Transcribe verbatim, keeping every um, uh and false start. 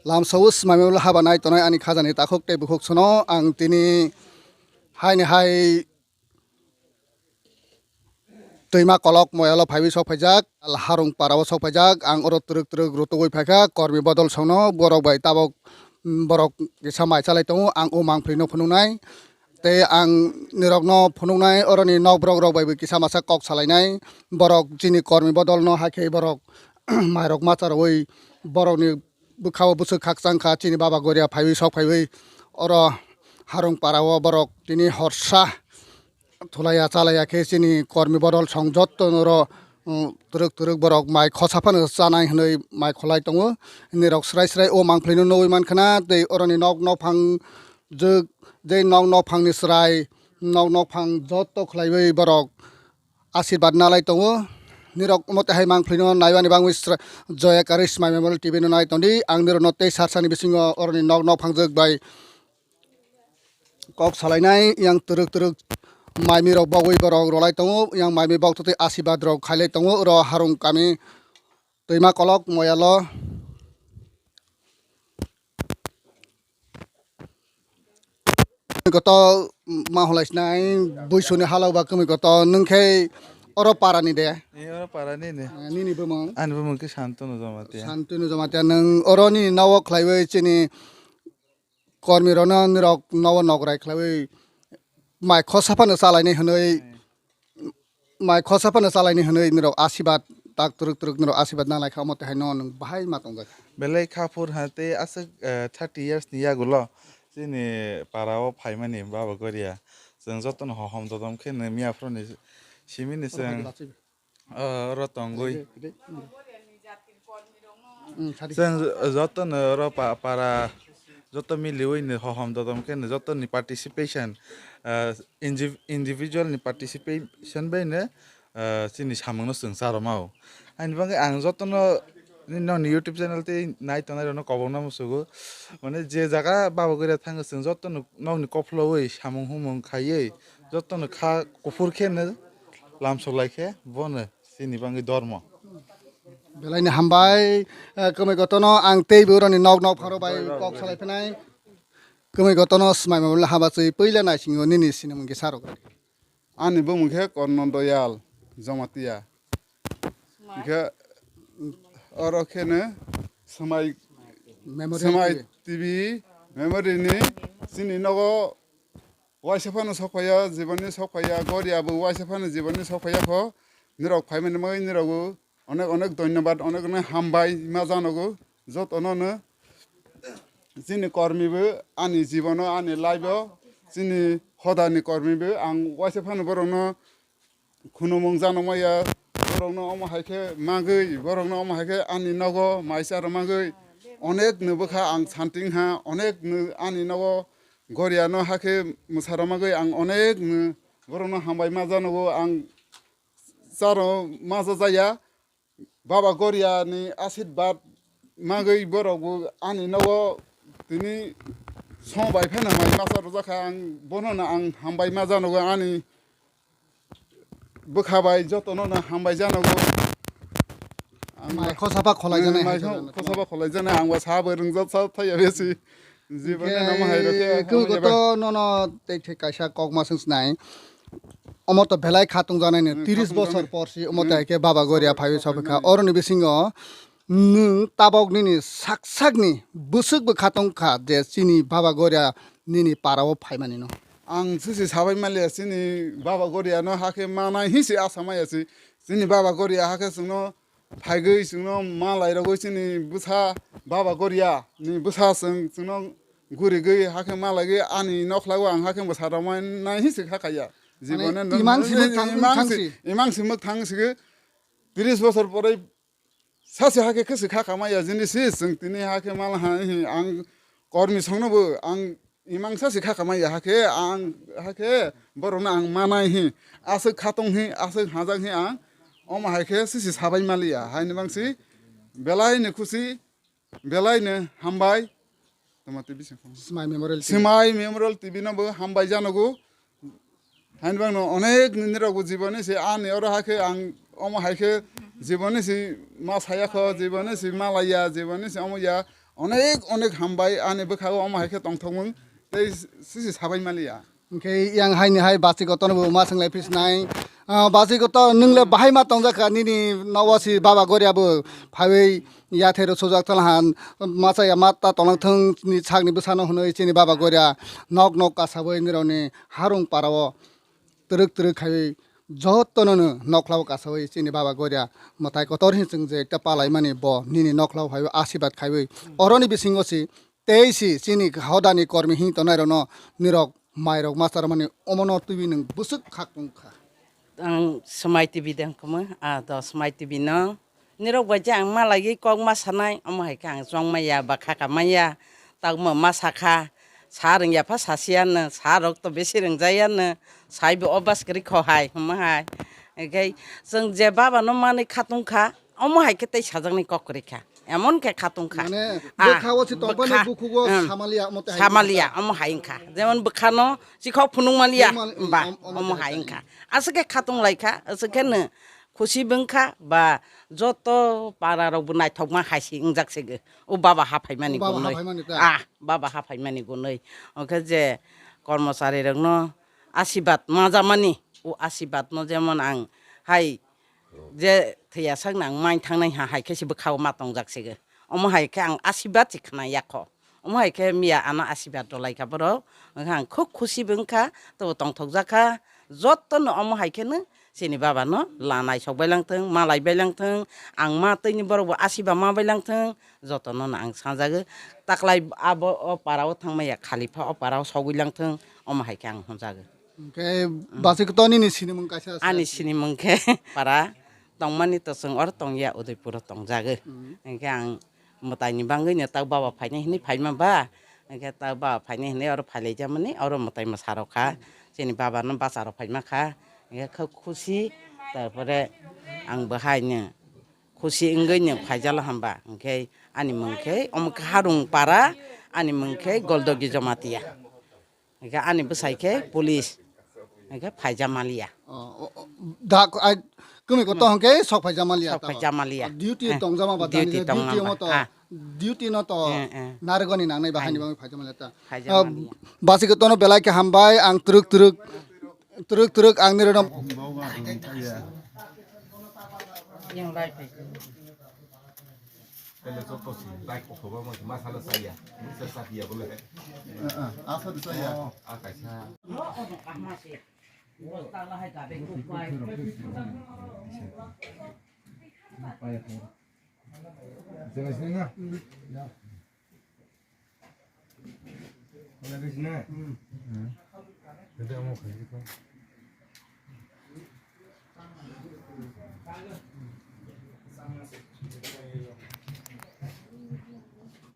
Lamsao swmaimano haba nai tongnai ani khajani takhuk tei bukhuk sono ang tini haini hai twima kolok moyalo phaiwi sok phaijak, harung parao sok phaijak. Ang oro twrwk twrwk rutugwi phaikha, kormi bodol songno borok bai tabok, mm, borok kisa mai chalai tongo, ang o mangphlino phunuknai. Tei ang nirokno phunuknai, oroni nokborok rok bai bo kisa masa kok salainai. Borok chini kormi bodolno hakhe borok mairok macha rwui borokni bwkhao bwswk khakchang kha, chini baba goria phaiwi sok phaiwi oro harung parao borok tini horsa thulaiya chalaiya khe chini kormi bodol song jotto noro, um, twrwk twrwk borok mai khosa phano chanai hwnwi mai kholai tongo. Nirok srai srai o mangphlino nugwi mankha na, tei oroni nok nokphang jwk, jei nok nokphangni chwrai, nok nokphang jotto khlaiwi borok asirbat nalai tongo. Nirok omo tei hai mangphlino naiwani bagwi sra-, Joya Kari Smai Memorial T V no nai tongdi. Ang nirokno tei sarsani bisingo oroni nok nokphang jwk bai kok salainai, yang twrwk twrwk maimi rok bogwi borok rolai tongo, yang maimi bok twi asirbat rok khailai tongo, oro harung kami twima kolok moyalo. Koto ma holai sinai buisuni halok ba kwmwi koto nwng khe oro parani de? Eh, oro parani ni. Eh, nini bumung? Ani bumung khe Santunu Jamatia. Santunu Jamatia, nwng oroni nogo khlaiwi chini kormi rokno nirok nogo nograi khlaiwi mai khosa phano chalaini hwnwi, mai khosa phano chalaini hwnwi nirok asirbat tak twrwk twrwk nirok asirbat nalaikha, omo tei haino nwng bahai ma tongjak. Belai kha phur ha tei aswk, eh, thirty years ni yagulo chini para o phaimani baba goria chwng jotono hohom dodom khe nw miya phuru ni simi ni chwng. Ah, oro tongwi. Chwng jotono oro pa-, para joto miliwi ni hohom dodom khe no jotoni participation, ah, indiv-, individual ni participation bai no, ah, chini samung no chwng charwmao. Ani bagwi ang jotono nini nokni YouTube channel tei nai tongnai rokno kobokna musugo. Mane je jaga baba goria thango chwng jotono nokni kophlowi samung humung khaiwi jotono kha kuphur khe no lamsok lai khe bono. Chini bangwi dormo. Belaini hambai, eh, kwmwi kotono ang teibo roni nok nok pharo bai kok salai phinai. Kwmwi kotono swmai mabul haba chwi puila naisingo nini sinimung kisa rok. Ani bumung khe Korno Doyal Jamatia. Hwnkhe oro kheno swmai, Memorial swmai T V. T V memory ni chini nogo waisa phano sok phaiya, jiboni sok phaiya, goria bo waisa phano jiboni sok phaiya kho. Nirok phaimani bagwi nirok bo onek onek dhonyobad, onek onek hambai ma janogo jotono no. Chini kormi bo ani jibono, ani life o, chini hodani kormi bo ang waisa phano borokno khunumung jano maya, borokno omo hai khe magwi, borokno omo hai khe ani nogo maisa rw magwi, onek no bwkha ang santing ha, onek no ani nogo goria no hakhe mwsa rw magwi ang onek no borokno hambai ma janogo ang charo ma jaya. Baba Goria ni asirwad magwi borok bo ani nogo tini song bai phano mai masa rwjak kha, ang bono no ang hambai ma janogo, ani bwkha bai jotono no hambai janogo. Ang mai khosapa kholai jani mai hai khosapa kholai jani ang ba sabo rwngjak sa thaya besi. Jiboni namo hai rokhe, kung hamya bai. Koto nono tek thek kaisa kokma swng sinai. Omo to belai khatung janai ni, hmm, tiris bosor porsi omo to hai khe Baba Goria phaiwi sophi kha. Oroni bisingo nwng tabok nini sak sakni bwswk bo khatung kha je chini Baba Goria nini para o phaimani no. Ang sisi sabai maliya chini Baba Goria no hakhe manai hisi asa maya si. Chini Baba Goria hakhe chwngno phaigwi chwngno ma lairogwi chini bwsa Baba Goria ni bwsa chwng chwngno gurigwi hakhe ma laigwi ani nokhlago ang hakhe bwsa rwmani hisi kha khaiya. Jibone imang si mwk thang, imang si, imang si mwk thang sigi tiris bosor pore sasi hakhe khesi kha khamaya jini si chwng tini hakhe mal ha hi ang kormi songno bo ang imang sasi kha khamaya hakhe ang hakhe borokno ang manai hi aswk khatong hi aswk hajak hi ang omo hai khe sisi sabai maliya haini bangsi belai ni khusi belai ni hambai. Tama T V se phone. Smai Memorial T V. Smai Memorial T V no bo hambai janogo. Haini bangno onek nini rok bo jiboni se ani oro hakhe ang omo hai khe jiboni se ma saya kho, jiboni se ma laiya, jiboni se omo ya, Onek onek hambai ani bwkhago omo hai khe tongthokmung tei sisi sabai maliya. Hwnkhe yang haini hai bachikotono bo ma swnglai phisnai. Ah, bachikoto nwng le bahai ma tongjakha nini nogo si baba Goria bo phaiwi yathero sujak talahan machaya ma ta tonglang thung ni sakni bwsano hwnwi chini baba Goria nok nok kasawi nirokni harung parao twrwk twrwk khaiwi jotono no nokhlao kasawi chini baba Goria mwtai kotor hin chwng je ekta palaimani bo nini nokhlao phaiwi asibad khaiwi oroni bisingo si tei si chini hodani kormi hin tongnai rokno nirok mairok ma charmani omono twiwi nwng bwswk khak tong kha. Ang swmai T V deng kamo, a do swmai T V no. Nirok bai je ang malaiwi kok ma sanai, omo hai khe ang chong maya, ba khaka maya, tamo ma sakha, sa rwngya pha sasiya no, sa rok to besi rwngjaya no, sai bo obas kwrwi kho hai, hwnma hai. Hwnkhe chwng je baba no manwi khatung kha, omo hai khe tei sajaknai kok kwrwi kha. Emon khe khatung kha. Mane ah, bwkha o si tongphani bwkha, bukhugo um, samaliya omo tei hai samaliya, wngkha. Omo hai wngkha. Jemon bwkha no chikhok phunuk maliya, phunuk mal-, ba, om-, omo omo hai hai wngkha. Aswk khe khatung lai kha, aswk khe no khusi bo wngkha, ba joto para rok bo naithok ma hai si wngjak se o baba ha phaimani gunoi. O baba ha phaimani ta? Ah, baba ha phaimani gunoi. Onkhe je kormochari rok no asibad ma jamani, o asibad no jemon ang hai je thwiya sak nang main thangnai ha hai khe se bwkha o ma tongjak se. Omo hai khe ang asibad se khna yakho. Omo hai khe miya ano asibad rwlai kha borok. Wngkha ang khub khusi bo wngkha, tobo tongthok jak kha. Joto no omo hai khe no chini baba no lanai sok bai lang thung, malai bai lang thung. Ang ma twi ni borok bo asibad ma bai lang thung. Joto no no ang sanjagwi taklai abo o para o thang maya khali pha o para o sogwi lang thung. Omo hai khe ang hwnjagwi. Hwnkhe bachikto nini sinimung kaisa se. Ani sinimung khe para tongmani to chwng oro tongya, Udaipuro tongjagwi. Hmm. Hwnkhe ang mwtaini bangwi no tak baba phainai hinwi phaima ba, hwnkhe tak baba phainai hinwi oro phailaijamani oro mwtai mwsarok kha. Chini baba no bacharo phaima kha, hwnkhe kha khusi, tarpore ang bo hai no khusi wngwi no phaijala hamba, hwnkhe ani mung khe omo khe Harung para, ani mung khe Goldogi Jamatia. Hwnkhe ani bwsai khe police. Hwnkhe phaijamaliya. O, o, o, da, ai, kwmwi kotor hwnkhe sok phaijamaliya. Sok phaijamaliya. Duty tongjama ba duty tongma ba. Duty omo to, duty no to narwgani nangnai ba haini bagwi phaijamaliya ta. Phaijamaliya. Bachikto no belai khe hambai, ang twrwk twrwk, twrwk twrwk ang nirok no. Tele joto si bai kokhorma mo masala saya. Misa sakiya bole. Ah, ah, asa saya. Ah, kaisa.